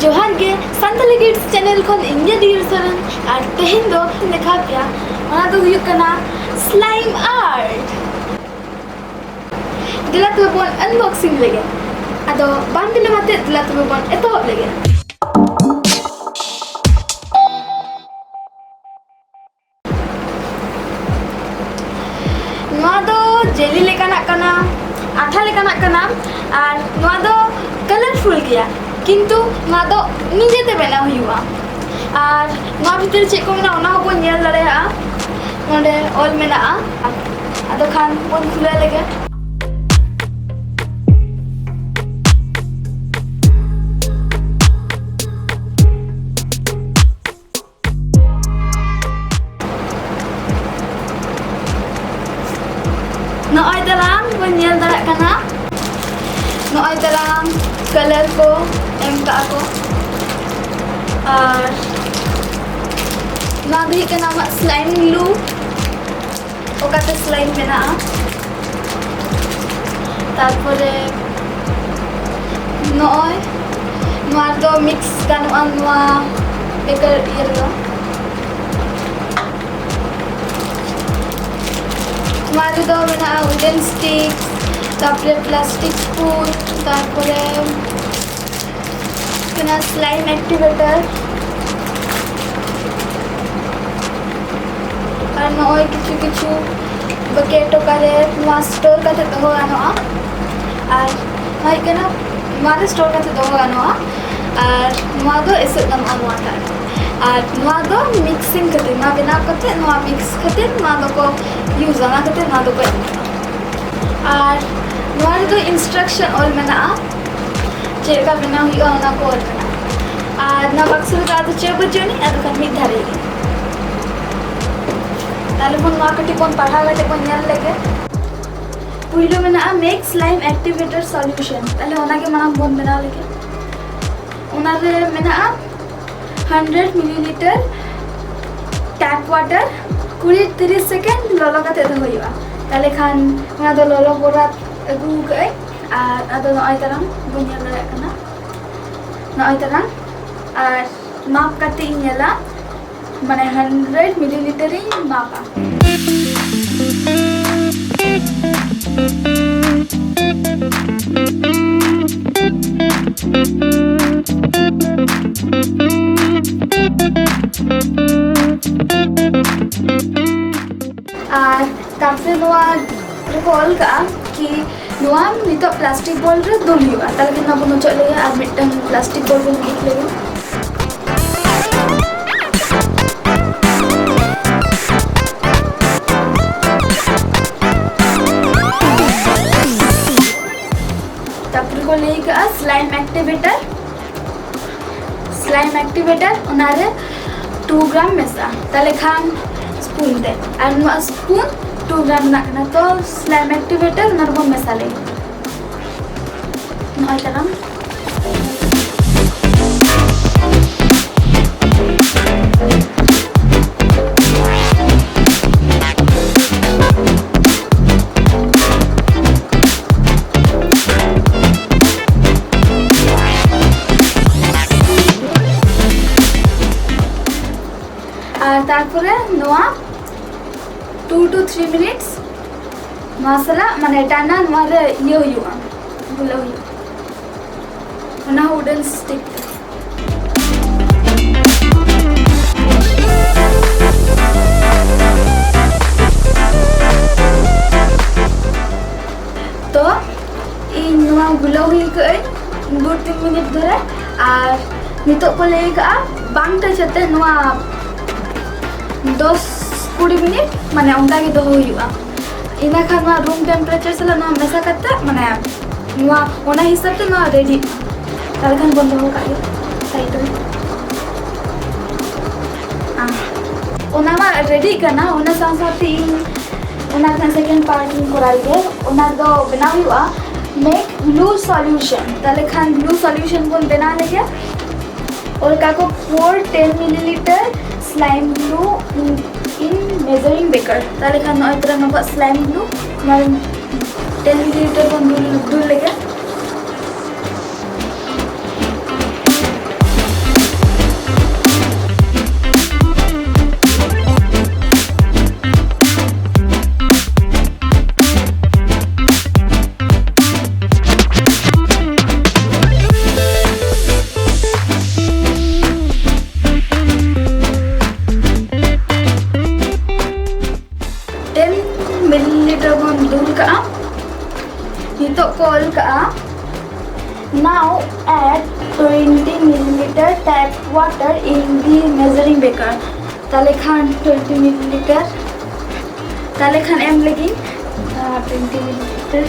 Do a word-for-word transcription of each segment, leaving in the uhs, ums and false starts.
ᱡᱚᱦᱟᱨ ᱜᱮ, Santali kids channel ᱠᱷᱚᱱ ᱤᱧ ᱜᱮ ᱰᱤᱭᱟᱨ ᱥᱚᱨᱮᱱ᱾ ᱟᱨ ᱛᱮᱦᱮᱧ ᱫᱚ ᱫᱮᱠᱷᱟᱣ ᱯᱮᱭᱟ, ᱚᱱᱟ ᱫᱚ ᱦᱩᱭᱩᱜ ᱠᱟᱱᱟ ᱥᱞᱟᱭᱤᱢ ᱟᱨᱴ᱾ ᱫᱮᱞᱟ ᱛᱚᱵᱮ ᱵᱚᱱ ᱟᱱᱵᱚᱠᱥᱤᱝ ᱞᱮᱜᱮ᱾ ᱟᱫᱚ ᱵᱟᱝ ᱵᱤᱞᱚᱢ ᱟᱛᱮ ᱫᱮᱞᱟ ᱛᱚᱵᱮ ᱵᱚᱱ ᱮᱛᱚᱦᱚᱵ ᱞᱮᱜᱮ᱾ ᱱᱚᱣᱟ ᱫᱚ ᱡᱮᱞᱤ ᱞᱮᱠᱟᱱᱟᱜ ᱠᱟᱱᱟ, ᱟᱴᱷᱟ ᱞᱮᱠᱟᱱᱟᱜ ᱠᱟᱱᱟ, ᱟᱨ ᱱᱚᱣᱟ ᱫᱚ ᱠᱟᱞᱟᱨᱯᱷᱩᱞ ᱜᱮᱭᱟ, ᱠᱤᱱᱛᱩ ᱱᱚᱣᱟ ᱫᱚ ᱱᱤᱡᱮᱛᱮ ᱵᱮᱱᱟᱣ ᱦᱩᱭᱩᱜᱼᱟ᱾ ᱟᱨ ᱱᱚᱣᱟ ᱵᱷᱤᱛᱤᱨ ᱪᱮᱫ ᱠᱚ ᱢᱮᱱᱟᱜᱼᱟ, ᱚᱱᱟ ᱦᱚᱸᱵᱚᱱ ᱧᱮᱞ ᱫᱟᱲᱮᱭᱟᱜᱼᱟ᱾ ᱱᱚᱰᱮ ᱚᱞ ᱢᱮᱱᱟᱜᱼᱟ᱾ ᱟᱫᱚ ᱠᱷᱟᱱ ᱵᱚᱱ ᱠᱷᱩᱞᱟᱹᱣ ᱞᱮᱜᱮ᱾ ᱱᱚᱜᱼᱚᱭ ᱛᱟᱞᱟᱝ ᱵᱚᱱ ᱧᱮᱞ ᱫᱟᱲᱮᱭᱟᱜ ᱠᱟᱱᱟ, ᱱᱚᱜᱼᱚᱭ ᱛᱟᱞᱟᱝ ᱠᱟᱞᱟᱨ ᱠᱚ ᱮᱢ ᱠᱟᱜᱼᱟ ᱠᱚ᱾ ᱟᱨ ᱱᱚᱣᱟ ᱫᱚ ᱦᱩᱭᱩᱜ ᱠᱟᱱᱟ ᱟᱢᱟᱜ ᱥᱞᱟᱭᱤᱢ ᱜᱞᱩ, ᱚᱠᱟᱛᱮ ᱥᱞᱟᱭᱤᱢ ᱵᱮᱱᱟᱜᱼᱟ᱾ ᱛᱟᱨᱯᱚᱨᱮ ᱱᱚᱜᱼᱚᱭ ᱱᱚᱣᱟ ᱫᱚ ᱢᱤᱠᱥ ᱜᱟᱱᱚᱜᱼᱟ, ᱱᱚᱣᱟ ᱵᱮᱠᱟᱨ ᱤᱭᱟᱹ ᱨᱮᱫᱚ᱾ ᱱᱚᱣᱟ ᱨᱮᱫᱚ ᱢᱮᱱᱟᱜᱼᱟ ᱩᱰᱮᱱ ᱥᱴᱤᱠ, ᱛᱟᱨᱯᱚᱨᱮ ᱯᱞᱟᱥᱴᱤᱠ ᱥᱯᱩᱱ, ᱛᱟᱨᱯᱚᱨᱮ ᱠᱟᱱᱟ ᱥᱞᱟᱭᱤᱢ ᱮᱠᱴᱤᱵᱷᱮᱴᱟᱨ᱾ ᱟᱨ ᱱᱚᱜᱼᱚᱭ ᱠᱤᱪᱷᱩ ᱠᱤᱪᱷᱩ ᱵᱟᱠᱮᱴ ᱚᱠᱟᱨᱮ ᱱᱚᱣᱟ ᱥᱴᱳᱨ ᱠᱟᱛᱮ ᱫᱚᱦᱚ ᱜᱟᱱᱚᱜᱼᱟ᱾ ᱟᱨ ᱱᱚᱣᱟ ᱦᱩᱭᱩᱜ ᱠᱟᱱᱟ, ᱱᱚᱣᱟ ᱨᱮ ᱥᱴᱳᱨ ᱠᱟᱛᱮ ᱫᱚᱦᱚ ᱜᱟᱱᱚᱜᱼᱟ᱾ ᱟᱨ ᱱᱚᱣᱟ ᱫᱚ ᱮᱥᱮᱫ ᱜᱟᱱᱚᱜᱼᱟ ᱱᱚᱣᱟ ᱴᱟᱜ ᱨᱮ᱾ ᱟᱨ ᱱᱚᱣᱟ ᱫᱚ ᱢᱤᱠᱥᱤᱝ ᱠᱷᱟᱹᱛᱤᱨ, ᱱᱚᱣᱟ ᱵᱮᱱᱟᱣ ᱠᱟᱛᱮ, ᱱᱚᱣᱟ ᱢᱤᱠᱥ ᱠᱷᱟᱹᱛᱤᱨ ᱱᱚᱣᱟ ᱫᱚᱠᱚ ᱤᱭᱩᱡᱟ, ᱚᱱᱟ ᱠᱷᱟᱹᱛᱤᱨ ᱱᱚᱣᱟ ᱫᱚᱠᱚ ᱮᱢ ᱠᱟᱜᱼᱟ᱾ ᱟᱨ ᱱᱚᱣᱟ ᱨᱮᱫᱚ ᱤᱱᱥᱴᱨᱟᱠᱥᱚᱱ ᱚᱞ ᱢᱮᱱᱟᱜᱼᱟ, ᱪᱮᱫ ᱞᱮᱠᱟ ᱵᱮᱱᱟᱣ ᱦᱩᱭᱩᱜᱼᱟ, ᱚᱱᱟ ᱠᱚ ᱚᱞ ᱢᱮᱱᱟᱜᱼᱟ᱾ ᱟᱨ ᱱᱚᱣᱟ ᱵᱟᱠᱥᱚ ᱨᱮᱫᱚ ᱟᱫᱚ ᱪᱮᱫ ᱵᱟᱹᱪᱩᱜ ᱟᱹᱱᱤᱡ, ᱟᱫᱚ ᱠᱷᱟᱱ ᱢᱤᱫ ᱫᱷᱟᱨᱮ ᱜᱮ᱾ ᱛᱟᱦᱞᱮ ᱵᱚᱱ ᱱᱚᱣᱟ ᱠᱟᱹᱴᱤᱡ ᱵᱚᱱ ᱯᱟᱲᱦᱟᱣ ᱠᱟᱛᱮ ᱵᱚᱱ ᱧᱮᱞ ᱞᱮᱜᱮ᱾ ᱯᱩᱭᱞᱩ ᱢᱮᱱᱟᱜᱼᱟ make slime activator solution, ᱛᱟᱦᱞᱮ ᱚᱱᱟᱜᱮ ᱢᱟᱲᱟᱝ ᱵᱚᱱ ᱵᱮᱱᱟᱣ ᱞᱮᱜᱮ᱾ ᱚᱱᱟᱨᱮ ᱢᱮᱱᱟᱜᱼᱟ hundred milliliter tap water, ᱠᱩᱲᱤ ᱛᱤᱨᱤᱥ ᱥᱮᱠᱮᱱᱰ ᱞᱚᱞᱚ ᱠᱟᱛᱮ ᱫᱚᱦᱚ ᱦᱩᱭᱩᱜᱼᱟ᱾ ᱛᱟᱦᱞᱮ ᱠᱷᱟᱱ ᱚᱱᱟ ᱫᱚ ᱞᱚᱞᱚ ᱵᱚᱨᱟᱛ ᱟᱹᱜᱩ ᱠᱟᱜ ᱟᱹᱧ, ᱟᱨ ᱟᱫᱚ ᱱᱚᱜᱼᱚᱭ ᱛᱟᱞᱟᱝ ᱵᱚᱱ ᱧᱮᱞ ᱫᱟᱲᱮᱭᱟᱜ ᱠᱟᱱᱟ᱾ ᱱᱚᱜᱼᱚᱭ ᱛᱟᱞᱟᱝ᱾ ᱟᱨ ᱢᱟᱯ ᱠᱟᱛᱮ ᱤᱧ ᱧᱮᱞᱟ, ᱢᱟᱱᱮ hundred milliliter ᱤᱧ ᱢᱟᱯᱟ᱾ ᱟᱨ ᱛᱟᱨᱯᱚᱨᱮ ᱱᱚᱣᱟ ᱨᱮᱠᱚ ᱚᱞ ᱠᱟᱜᱼᱟ ᱠᱤ ᱱᱚᱣᱟ ᱱᱤᱛᱚᱜ plastic bowl ᱨᱮ ᱫᱩᱞ ᱦᱩᱭᱩᱜᱼᱟ᱾ ᱛᱟᱦᱞᱮ ᱠᱷᱟᱱ ᱱᱚᱣᱟ ᱵᱚᱱ ᱚᱪᱚᱜ ᱞᱮᱜᱮ ᱟᱨ ᱢᱤᱫᱴᱟᱝ plastic bowl ᱵᱚᱱ ᱩᱰᱩᱠ ᱞᱮᱜᱮ᱾ ᱛᱟᱨᱯᱚᱨᱮ ᱠᱚ ᱞᱟᱹᱭ ᱠᱟᱜᱼᱟ slime activator᱾ Slime activator, ᱚᱱᱟᱨᱮ two gram ᱢᱮᱥᱟ, ᱛᱟᱦᱞᱮ ᱠᱷᱟᱱ spoon ᱛᱮ, ᱟᱨ ᱱᱚᱣᱟ spoon two gram ᱨᱮᱱᱟᱜ ᱠᱟᱱᱟ, ᱛᱚ slime activator ᱚᱱᱟ ᱨᱮᱵᱚᱱ ᱢᱮᱥᱟ ᱞᱮᱜᱮ᱾ ᱱᱚᱜᱼᱚᱭ ᱛᱟᱞᱟᱝ᱾ ᱟᱨ ᱛᱟᱨᱯᱚᱨᱮ ᱱᱚᱣᱟ two to three minutes ᱱᱚᱣᱟ ᱥᱟᱞᱟᱜ ᱢᱟᱱᱮ ᱴᱟᱱᱟ ᱱᱚᱣᱟ ᱨᱮ ᱤᱭᱟᱹ ᱦᱩᱭᱩᱜᱼᱟ, ᱜᱩᱞᱟᱹᱣ ᱦᱩᱭᱩᱜᱼᱟ, ᱚᱱᱟ ᱦᱚᱸ wooden stick ᱛᱮ᱾ ᱛᱚ ᱤᱧ ᱱᱚᱣᱟ ᱜᱩᱞᱟᱹᱣ ᱦᱩᱭ ᱠᱟᱜ ᱟᱹᱧ ᱫᱩ ᱛᱤᱱ ᱢᱤᱱᱤᱴ ᱫᱷᱚᱨᱮ, ᱟᱨ ᱱᱤᱛᱚᱜ ᱠᱚ ᱞᱟᱹᱭ ᱠᱟᱜᱼᱟ ᱵᱟᱝ touch ᱟᱛᱮ ᱱᱚᱣᱟ ᱫᱚᱥ ᱠᱩᱲᱤ ᱢᱤᱱᱤᱴ ᱢᱟᱱᱮ ᱚᱱᱠᱟ ᱜᱮ ᱫᱚᱦᱚ ᱦᱩᱭᱩᱜᱼᱟ᱾ ᱤᱱᱟᱹ ᱠᱷᱟᱱ ᱱᱚᱣᱟ room temperature ᱥᱟᱞᱟᱜ ᱱᱚᱣᱟ ᱢᱮᱥᱟ ᱠᱟᱛᱮ ᱢᱟᱱᱮ ᱱᱚᱣᱟ ᱚᱱᱟ ᱦᱤᱥᱟᱹᱵ ᱛᱮ ᱱᱚᱣᱟ ready᱾ ᱛᱟᱦᱞᱮ ᱠᱷᱟᱱ ᱵᱚᱱ ᱫᱚᱦᱚ ᱠᱟᱜ ᱜᱮ side ᱨᱮ᱾ ᱟᱨ ᱚᱱᱟ ᱢᱟ ready ᱠᱟᱱᱟ, ᱚᱱᱟ ᱥᱟᱶ ᱥᱟᱶᱛᱮ ᱤᱧ ᱚᱱᱟ ᱨᱮᱱᱟᱜ second part ᱤᱧ ᱠᱚᱨᱟᱣ ᱞᱮᱜᱮ᱾ ᱚᱱᱟ ᱫᱚ ᱵᱮᱱᱟᱣ ᱦᱩᱭᱩᱜᱼᱟ make glue solution᱾ ᱛᱟᱦᱞᱮ ᱠᱷᱟᱱ glue solution ᱵᱚᱱ ᱵᱮᱱᱟᱣ ᱞᱮᱜᱮ᱾ ᱚᱞ ᱠᱟᱜ ᱠᱚ pour ten milliliter slime glue in, in measuring beaker᱾ ᱛᱟᱦᱞᱮ ᱠᱷᱟᱱ ᱱᱚᱜᱼᱚᱭ ᱛᱚᱨᱟ ᱱᱚᱣᱟ slime glue ᱱᱚᱣᱟ ten milliliter ᱵᱚᱱ ᱫᱩᱞ, ᱫᱩᱞ ᱞᱮᱜᱮ᱾ Twenty milliliter tap water in the measuring beaker. ᱛᱟᱦᱞᱮ ᱠᱷᱟᱱ twenty milliliter, ᱛᱟᱦᱞᱮ ᱠᱷᱟᱱ ᱮᱢ ᱞᱟᱹᱜᱤᱫ twenty milliliter.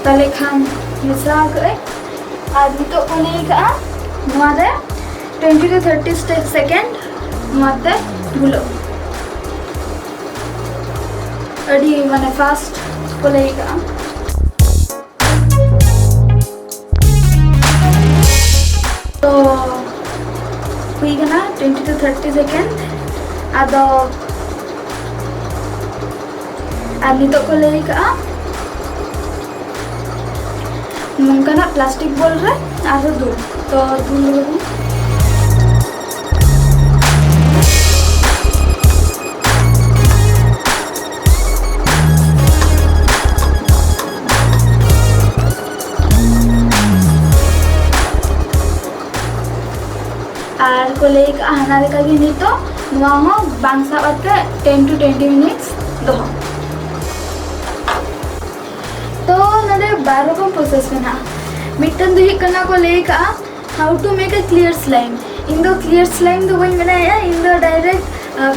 ᱛᱟᱦᱞᱮ ᱠᱷᱟᱱ ᱢᱮᱥᱟ ᱠᱟᱜ ᱟᱹᱧ᱾ ᱟᱨ ᱱᱤᱛᱚᱜ ᱠᱚ ᱞᱟᱹᱭ ᱠᱟᱜᱼᱟ ᱱᱚᱣᱟ ᱨᱮ twenty to thirty second ᱱᱚᱣᱟ ᱛᱮ ᱜᱩᱞᱟᱹᱣ᱾ ᱟᱹᱰᱤ ᱢᱟᱱᱮ fast ᱠᱚ ᱞᱟᱹᱭ ᱠᱟᱜᱼᱟ᱾ ᱛᱚ ᱦᱩᱭ ᱠᱟᱱᱟ twenty to thirty second᱾ ᱟᱫᱚ ᱟᱨ ᱱᱤᱛᱚᱜ ᱠᱚ ᱞᱟᱹᱭ ᱠᱟᱜᱼᱟ ᱱᱚᱝᱠᱟᱱᱟᱜ plastic bowl ᱨᱮ ᱟᱨᱦᱚᱸ ᱫᱩᱞ᱾ ᱛᱚ ᱫᱩᱞ ᱞᱮᱜᱮ ᱵᱚᱱ᱾ ᱟᱨ ᱠᱚ ᱞᱟᱹᱭ ᱠᱟᱜᱼᱟ ᱦᱟᱱᱟ ᱞᱮᱠᱟᱜᱮ ᱱᱤᱛᱚᱜ ᱱᱚᱣᱟ ᱦᱚᱸ ᱵᱟᱝ ᱥᱟᱵ ᱠᱟᱛᱮ ten to twenty minutes ᱫᱚᱦᱚ᱾ ᱛᱚ ᱱᱚᱰᱮ ᱵᱟᱨ ᱨᱚᱠᱚᱢ process ᱢᱮᱱᱟᱜᱼᱟ᱾ ᱢᱤᱫᱴᱟᱝ ᱫᱚ ᱦᱩᱭᱩᱜ ᱠᱟᱱᱟ ᱠᱚ ᱞᱟᱹᱭ ᱠᱟᱜᱼᱟ how to make a clear slime᱾ ᱤᱧ ᱫᱚ clear slime ᱫᱚ ᱵᱟᱹᱧ ᱵᱮᱱᱟᱣᱮᱫᱼᱟ, ᱤᱧ ᱫᱚ direct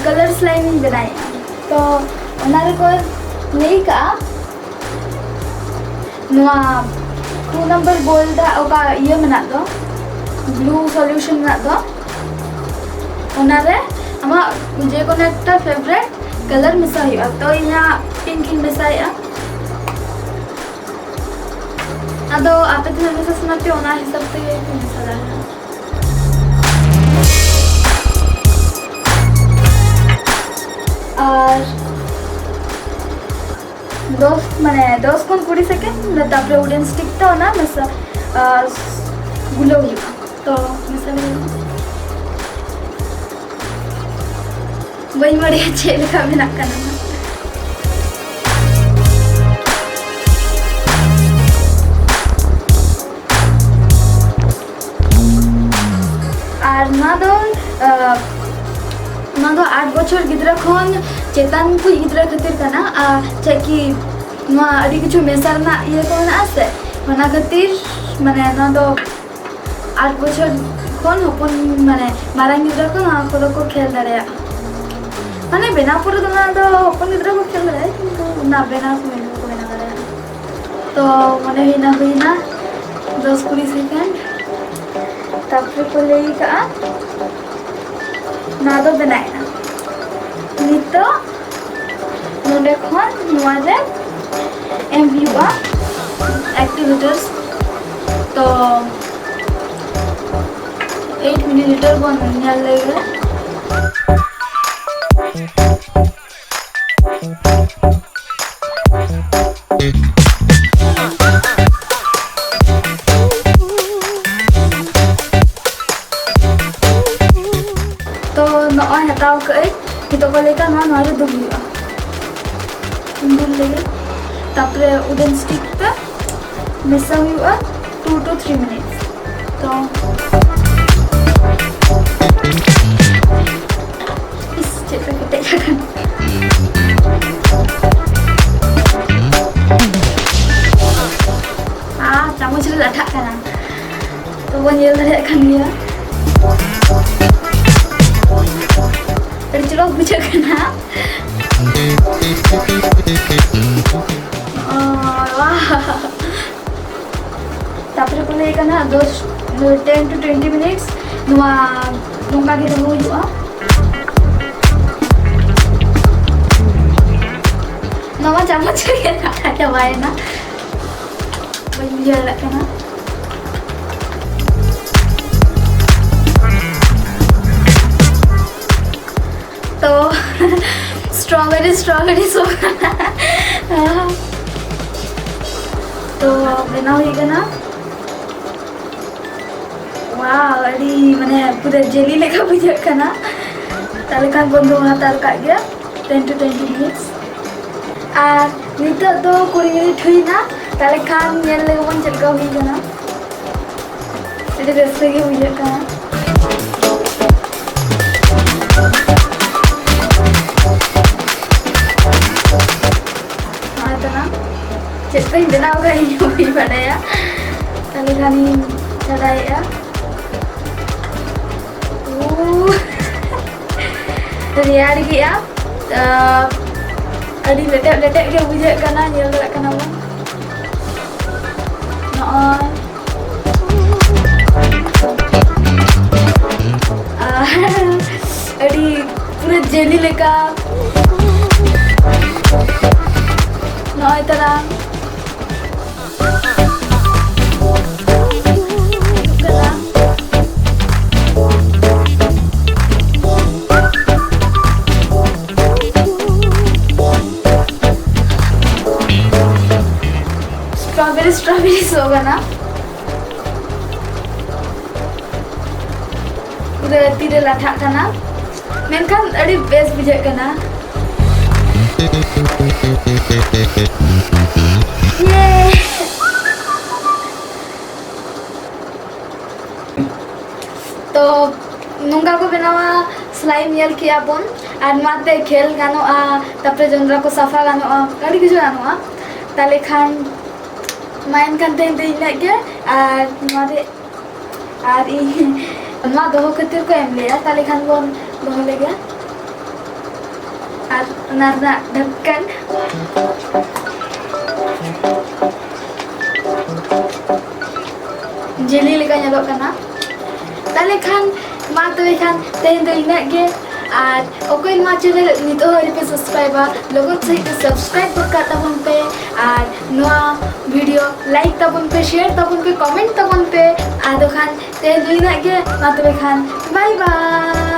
colour slime ᱤᱧ ᱵᱮᱱᱟᱣᱮᱫᱼᱟ᱾ ᱛᱚ ᱚᱱᱟ ᱨᱮᱠᱚ ᱞᱟᱹᱭ ᱠᱟᱜᱼᱟ ᱱᱚᱣᱟ two number bowl ᱨᱮ ᱚᱠᱟ ᱤᱭᱟᱹ ᱢᱮᱱᱟᱜ ᱫᱚ, blue solution ᱢᱮᱱᱟᱜ ᱫᱚ, ᱚᱱᱟᱨᱮ ᱟᱢᱟᱜ ᱡᱮᱠᱳᱱᱳ ᱮᱠᱴᱟ favourite colour ᱢᱮᱥᱟ ᱦᱩᱭᱩᱜᱼᱟ᱾ ᱛᱚ ᱤᱧᱟᱹᱜ pink ᱤᱧ ᱢᱮᱥᱟᱭᱮᱫᱼᱟ᱾ ᱟᱫᱚ ᱟᱯᱮ ᱛᱤᱱᱟᱹᱜ ᱢᱮᱥᱟ ᱥᱟᱱᱟ ᱯᱮᱭᱟ ᱚᱱᱟ ᱦᱤᱥᱟᱹᱵ ᱛᱮᱜᱮ ᱯᱮ ᱢᱮᱥᱟ ᱫᱟᱲᱮᱭᱟᱜᱼᱟ᱾ ᱟᱨ ᱫᱚᱥ ᱢᱟᱱᱮ ᱫᱚᱥ ᱠᱷᱚᱱ ᱠᱩᱲᱤ second, ᱛᱟᱨᱯᱚᱨᱮ wooden stick ᱛᱮ ᱚᱱᱟ ᱢᱮᱥᱟ, ᱟᱨ ᱜᱩᱞᱟᱹᱣ ᱦᱩᱭᱩᱜᱼᱟ᱾ ᱛᱚ ᱢᱮᱥᱟ ᱦᱩᱭᱩᱜᱼᱟ᱾ ᱵᱟᱹᱧ ᱵᱟᱲᱟᱭᱟ ᱪᱮᱫ ᱞᱮᱠᱟ ᱵᱮᱱᱟᱜ ᱠᱟᱱᱟ᱾ ᱟᱨ ᱱᱚᱣᱟ ᱫᱚ, ᱟᱸ, ᱱᱚᱣᱟ ᱫᱚ ᱟᱴ ᱵᱚᱪᱷᱚᱨ ᱜᱤᱫᱽᱨᱟᱹ ᱠᱷᱚᱱ ᱪᱮᱛᱟᱱ ᱠᱚ ᱜᱤᱫᱽᱨᱟᱹ ᱠᱷᱟᱹᱛᱤᱨ ᱠᱟᱱᱟ᱾ ᱟᱨ ᱪᱮᱫ ᱠᱤ ᱱᱚᱣᱟ ᱟᱹᱰᱤ ᱠᱤᱪᱷᱩ ᱢᱮᱥᱟ ᱨᱮᱱᱟᱜ ᱤᱭᱟᱹ ᱠᱚ ᱢᱮᱱᱟᱜᱼᱟ ᱥᱮ, ᱚᱱᱟ ᱠᱷᱟᱹᱛᱤᱨ ᱢᱟᱱᱮ ᱱᱚᱣᱟ ᱫᱚ ᱟᱴ ᱵᱚᱪᱷᱚᱨ ᱠᱷᱚᱱ ᱦᱚᱯᱚᱱ, ᱢᱟᱱᱮ ᱢᱟᱨᱟᱝ ᱜᱤᱫᱽᱨᱟᱹ ᱠᱚ ᱱᱚᱣᱟ ᱠᱚᱫᱚ ᱠᱚ ᱠᱷᱮᱞ ᱫᱟᱲᱮᱭᱟᱜᱼᱟ᱾ ᱢᱟᱱᱮ ᱵᱮᱱᱟᱣ ᱯᱚᱨᱮ ᱫᱚ ᱱᱚᱣᱟ ᱫᱚ ᱦᱚᱯᱚᱱ ᱜᱤᱫᱽᱨᱟᱹ ᱠᱚ ᱠᱷᱮᱞ ᱫᱟᱲᱮᱭᱟᱜᱼᱟ, ᱠᱤᱱᱛᱩ ᱚᱱᱟ ᱵᱮᱱᱟᱣ ᱥᱚᱢᱚᱭ ᱫᱚ ᱵᱟᱠᱚ ᱵᱮᱱᱟᱣ ᱫᱟᱲᱮᱭᱟᱜᱼᱟ᱾ ᱛᱚ ᱢᱚᱱᱮ ᱦᱩᱭᱱᱟ, ᱦᱩᱭᱱᱟ ᱫᱚᱥ ᱠᱩᱲᱤ ᱥᱮᱠᱮᱱᱰ, ᱛᱟᱨᱯᱚᱨᱮ ᱠᱚ ᱞᱟᱹᱭ ᱠᱟᱜᱼᱟ ᱱᱚᱣᱟ ᱫᱚ ᱵᱮᱱᱟᱣᱮᱱᱟ᱾ ᱱᱤᱛᱚᱜ ᱱᱚᱰᱮ ᱠᱷᱚᱱ ᱱᱚᱣᱟ ᱨᱮ ᱮᱢ ᱦᱩᱭᱩᱜᱼᱟ ᱮᱠᱴᱤᱵᱷᱮᱴᱟᱨᱥ᱾ ᱛᱚ ᱮᱭᱤᱴ ᱢᱤᱞᱤᱞᱤᱴᱟᱨ ᱵᱚᱱ ᱧᱮᱞ ᱞᱮᱜᱮ᱾ ᱛᱚ ᱱᱚᱜᱼᱚᱭ ᱦᱟᱛᱟᱣ ᱠᱟᱜ ᱟᱹᱧ, ᱱᱤᱛᱚᱜ ᱠᱚ ᱞᱟᱹᱭ ᱠᱟᱜ ᱱᱚᱣᱟ, ᱱᱚᱣᱟ ᱨᱮ ᱫᱩᱞ ᱦᱩᱭᱩᱜᱼᱟ, ᱫᱩᱞ ᱞᱟᱹᱜᱤᱫ᱾ ᱛᱟᱯᱚᱨᱮ ᱩᱰᱮᱱ ᱥᱴᱤᱠ ᱛᱮ ᱢᱮᱥᱟ ᱦᱩᱭᱩᱜᱼᱟ two to three minutes᱾ ᱛᱚ ᱤᱥ, ᱪᱮᱫ ᱯᱮ ᱠᱮᱴᱮᱡ ᱟᱠᱟᱱᱟ᱾ ᱟᱨ ᱪᱟᱢᱚᱪ ᱨᱮ ᱞᱟᱴᱷᱟᱜ ᱠᱟᱱᱟ᱾ ᱛᱚ ᱵᱚᱱ ᱧᱮᱞ ᱫᱟᱲᱮᱭᱟᱜ ᱠᱟᱱ ᱜᱮᱭᱟ᱾ ᱟᱹᱰᱤ ᱪᱚᱨᱚᱠ ᱵᱩᱡᱷᱟᱹᱜ ᱠᱟᱱᱟ᱾ ᱚ, ᱣᱟᱦ᱾ ᱛᱟᱯᱚᱨᱮ ᱠᱚ ᱞᱟᱹᱭ ᱠᱟᱱᱟ ᱫᱚᱥ, ten to twenty minutes ᱱᱚᱣᱟ ᱱᱚᱝᱠᱟ ᱜᱮ ᱫᱚᱦᱚ ᱦᱩᱭᱩᱜᱼᱟ᱾ ᱱᱚᱣᱟ ᱪᱟᱢᱚᱪ ᱨᱮᱜᱮ ᱨᱟᱠᱟᱵ ᱪᱟᱵᱟᱭᱮᱱᱟ, ᱵᱟᱹᱧ ᱵᱩᱡᱷᱟᱹᱣ ᱫᱟᱲᱮᱭᱟᱜ ᱠᱟᱱᱟ᱾ ᱛᱚ strawberry strawberry ᱥᱚ ᱠᱟᱱᱟ᱾ ᱛᱚ ᱵᱮᱱᱟᱣ ᱦᱩᱭ ᱠᱟᱱᱟ᱾ ᱣᱟᱣ, ᱟᱹᱰᱤ ᱢᱟᱱᱮ ᱯᱩᱨᱟᱹ ᱡᱮᱞᱤ ᱞᱮᱠᱟ ᱵᱩᱡᱷᱟᱹᱜ ᱠᱟᱱᱟ᱾ ᱛᱟᱦᱞᱮ ᱠᱷᱟᱱ ᱵᱚᱱ ᱫᱚᱦᱚ ᱦᱟᱛᱟᱲ ᱠᱟᱜ ᱜᱮᱭᱟ ten to twenty minutes᱾ ᱟᱨ ᱱᱤᱛᱚᱜ ᱫᱚ ᱠᱩᱲᱤ ᱢᱤᱱᱤᱴ ᱦᱩᱭᱱᱟ᱾ ᱛᱟᱦᱞᱮ ᱠᱷᱟᱱ ᱧᱮᱞ ᱞᱮᱜᱮ ᱵᱚᱱ ᱪᱮᱫ ᱞᱮᱠᱟ ᱦᱩᱭ ᱠᱟᱱᱟ᱾ ᱟᱹᱰᱤ ᱨᱟᱹᱥᱠᱟᱹ ᱜᱮ ᱵᱩᱡᱷᱟᱹᱜ ᱠᱟᱱᱟ᱾ ᱱᱚᱜᱼᱚᱭ ᱛᱟᱞᱟᱝ ᱪᱮᱫ ᱠᱚᱧ ᱵᱮᱱᱟᱣ ᱠᱟᱜ ᱤᱧ ᱦᱚᱸ ᱵᱟᱹᱧ ᱵᱟᱰᱟᱭᱟ᱾ ᱛᱟᱦᱞᱮ ᱠᱷᱟᱱᱤᱧ ᱪᱷᱟᱰᱟᱭᱮᱜᱼᱟ᱾ ᱩ, ᱨᱮᱭᱟᱲ ᱜᱮᱭᱟ᱾ ᱟᱸ, ᱟᱹᱰᱤ ᱞᱮᱴᱮᱵ ᱞᱮᱴᱮᱵ ᱜᱮ ᱵᱩᱡᱷᱟᱹᱜ ᱠᱟᱱᱟ, ᱧᱮᱞ ᱫᱟᱲᱮᱭᱟᱜ ᱠᱟᱱᱟ ᱵᱚᱱ᱾ ᱱᱚᱜᱼᱚᱭ᱾ ᱟᱨ ᱟᱹᱰᱤ ᱯᱩᱨᱟᱹ ᱡᱮᱞᱤ ᱞᱮᱠᱟ᱾ ᱱᱚᱜᱼᱚᱭ ᱛᱟᱞᱟᱝ᱾ ᱦᱩᱭᱩᱜ ᱠᱟᱱᱟ᱾ Strawberry, strawberry ᱥᱚ ᱠᱟᱱᱟ᱾ ᱯᱩᱨᱟᱹ ᱛᱤᱨᱮ ᱞᱟᱴᱷᱟᱜ ᱠᱟᱱᱟ, ᱢᱮᱱᱠᱷᱟᱱ ᱟᱹᱰᱤ ᱵᱮᱥ ᱵᱩᱡᱷᱟᱹᱜ ᱠᱟᱱᱟ᱾ ᱤᱭᱮ! ᱛᱚ, ᱱᱚᱝᱠᱟ ᱠᱚ ᱵᱮᱱᱟᱣᱟ slime, ᱧᱮᱞ ᱠᱮᱜᱼᱟ ᱵᱚᱱ᱾ ᱟᱨ ᱱᱚᱣᱟ ᱛᱮ ᱠᱷᱮᱞ ᱜᱟᱱᱚᱜᱼᱟ, ᱛᱟᱨᱯᱚᱨᱮ ᱡᱚᱱᱰᱨᱟ ᱠᱚ ᱥᱟᱯᱷᱟ ᱜᱟᱱᱚᱜᱼᱟ, ᱟᱹᱰᱤ ᱠᱤᱪᱷᱩ ᱜᱟᱱᱚᱜᱼᱟ᱾ ᱛᱟᱦᱞᱮ ᱠᱷᱟᱱ ᱢᱟ ᱮᱱᱠᱷᱟᱱ ᱛᱮᱦᱮᱧ ᱫᱚ ᱤᱱᱟᱹᱜ ᱜᱮ᱾ ᱟᱨ ᱱᱚᱣᱟ ᱨᱮ, ᱟᱨ ᱤᱧ ᱱᱚᱣᱟ ᱫᱚᱦᱚ ᱠᱷᱟᱹᱛᱤᱨ ᱠᱚ ᱮᱢ ᱞᱮᱜᱼᱟ, ᱛᱟᱦᱞᱮ ᱠᱷᱟᱱ ᱵᱚᱱ ᱫᱚᱦᱚ ᱞᱮᱜᱮ᱾ ᱟᱨ ᱚᱱᱟ ᱨᱮᱱᱟᱜ ᱰᱷᱟᱠᱠᱟᱱ ᱡᱮᱞᱤ ᱞᱮᱠᱟ ᱧᱮᱞᱚᱜ ᱠᱟᱱᱟ᱾ ᱛᱟᱦᱞᱮ ᱠᱷᱟᱱ ᱢᱟ ᱛᱚᱵᱮ ᱠᱷᱟᱱ ᱛᱮᱦᱮᱧ ᱫᱚ ᱤᱱᱟᱹᱜ ᱜᱮ᱾ ᱟᱨ ᱚᱠᱚᱭ ᱱᱚᱣᱟ channel ᱱᱤᱛᱚᱜ ᱦᱚᱸ ᱟᱹᱣᱨᱤ ᱯᱮ subscribeᱟ, ᱞᱚᱜᱚᱱ ᱥᱟᱺᱦᱤᱡ ᱛᱮ subscribe ᱜᱚᱫ ᱠᱟᱜ ᱛᱟᱵᱚᱱ ᱯᱮ᱾ ᱟᱨ ᱱᱚᱣᱟ video like ᱛᱟᱵᱚᱱ ᱯᱮ, share ᱛᱟᱵᱚᱱ ᱯᱮ, comment ᱛᱟᱵᱚᱱ ᱯᱮ᱾ ᱟᱫᱚ ᱠᱷᱟᱱ ᱛᱮᱦᱮᱧ ᱫᱚ ᱤᱱᱟᱹᱜ ᱜᱮ᱾ ᱢᱟ ᱛᱚᱵᱮ ᱠᱷᱟᱱ bye bye᱾